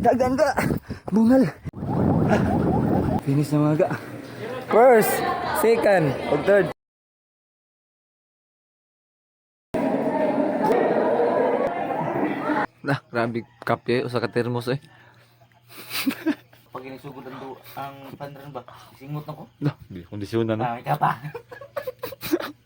Dagan ka! Bungal! Finish na, mga ga. First, second, ug third. Nah, grabe kape usa ka termos eh. Pag inisugod ang ang fun run ba? Singot na ko. Nah, di kondisyon na no. Ah, ikaw pa.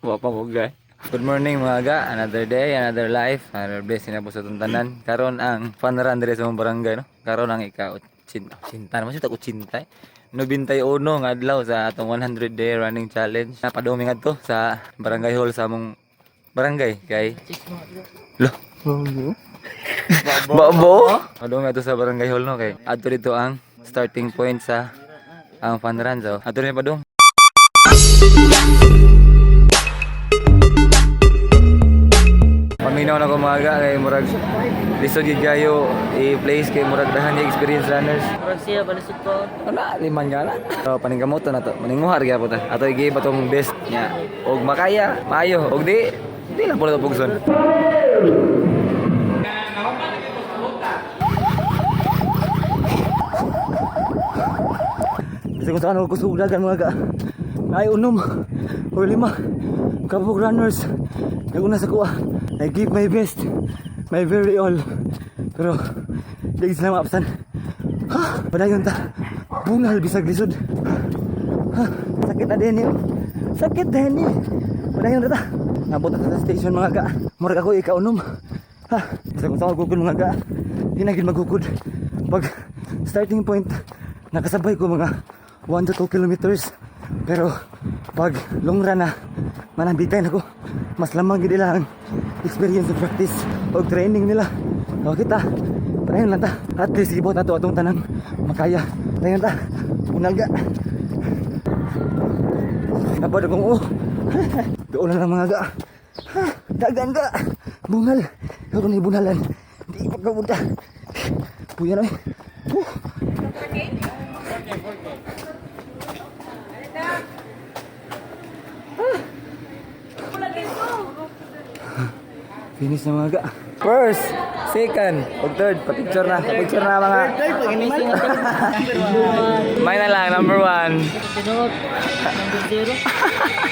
Wa pa mo gay. Good morning, mga ga. Another day, another life, another blessing na po sa atong tanan. Karon ang fun run dire sa mong barangay, no. Karon ang ika 80, 80 naman siya, tag 80 eh. 91 nga adlaw sa atong 100 day running challenge. Napadumi ngadto sa barangay hall sa among barangay kay Lo. Babo. Padumi ato sa barangay hall, no, kay adto dito ang starting point sa ang fun run. So, adto ni padung. Paminaw na ko, mga ga, kay murag lisod gid kayo i-place kay murag dahan yung experience runners. Murag siya balisod ko. Wala, liman nga na. So, paningkamoto na to. Maninguhar gyud po ta. Ato i-give atong best niya. Og makaya, maayo. Og di, di lang po na to pugson. Kasi kung saan ako kusugdagan, mga ga. Ay unom o lima kabog runners. Naguna sa kuha. I give my best. My very all. Pero di sila maapsan. Ha, padayon ta. Bungal bisag lisod. Ha, sakit na din eh. Sakit din eh. Padayon na ta. Nabot na ta sa station, mga ga. Murag ako ikaunom. Ha, bisag kung saan ako gugod, mga ga. Di na gid magugod. Pag starting point, nakasabay ko mga 1 to 2 kilometers. Pero pag long run na, manambitay na ko. Mas lamang gid nila ang experience of practice o training nila. O kita, padayon lang ta. At least ibot na to atong tanang makaya. Padayon ta. Unalga. Napad akong oh. Doon na lang, mga ga. Ha, dagan ka. Bungal. Ako na ibunalan. Di pagkapunta. Puya na eh. Huh. Finish na, mga ga. First, second, ug third. Pa-picture na. Pa-picture na, mga. Amazing ang May na lang, number one. Tinuod. Number 0.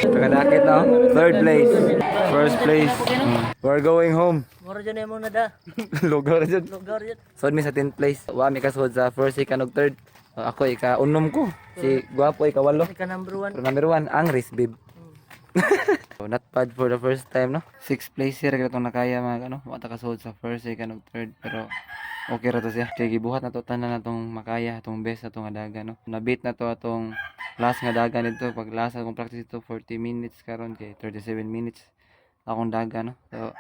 Tagadakit, no? Third place. First place. We're going home. Mura dyan na mo na da. Lugar dyan. Lugar dyan. Sod mi sa 10th place. Wa mi kasod sa first, second, ug third. Ako ika unom ko. Si Guwapo ika walo. Ika number 1. Pero number one, ang race babe. So, not bad for the first time, no? Sixth place here, itong nakaya mga ano. Wa ta kasod sa first, second, ug third. Pero okay ra to siya. Kay gibuhat na to tanan na tong makaya, atong best atong nga daga, no? Na-beat na to atong last nga daga nito. Pag last akong practice ito, 40 minutes karon kay 37 minutes akong daga, no? So,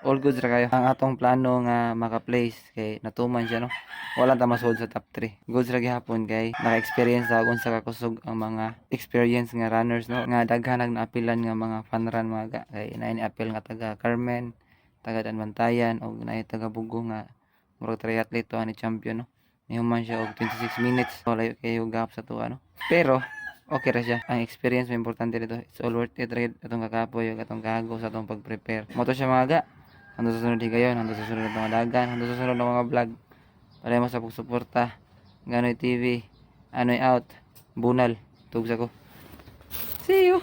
all goods ra kayo. Ang atong plano nga maka-place kay natuman siya, no. Wala ta masud sa top 3. Goods ra gihapon kay naka-experience sa kung sa kakusog ang mga experience nga runners, no, nga daghan ang naapilan nga mga fun run, mga ga. Kay naay ni apil nga taga Carmen, taga Danbantayan og naay taga Bugo nga murag triathlete to ani champion, no. Nihuman siya og 26 minutes. So, layo kayo gap sa tuwa, no. Pero okay ra siya. Ang experience may importante dito. It's all worth it ra atong kakapoy ug atong kahago sa atong pag-prepare. Mo to siya, mga ga. Hanggang sa sunod higayon, hanggang sa sunod na mga dagan, hanggang sa sunod na mga vlog. Palayo mo sa pagsuporta. Ganoy TV, Anoy out, Bunal, tugs ako. See you!